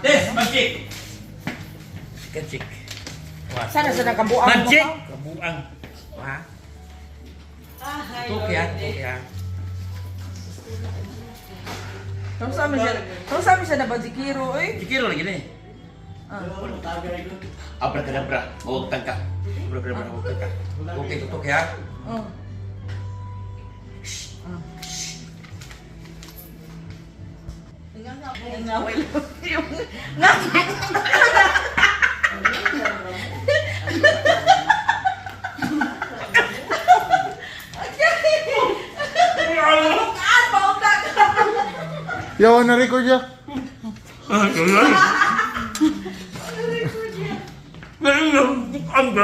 Des, magic. Magic. Sana sa nakabuang mo Magic. ka? Kabuang. Ha? Tutok ya, tutok ya. Kung sa amin siya na bazikiro, oy. Kikiro lagi ni. Abracadabra, mawagtang ka. Abracadabra, mawagtang ka. Okay, tutok ya. Oh. Ngaway lang yung Yawa na record ya. Ang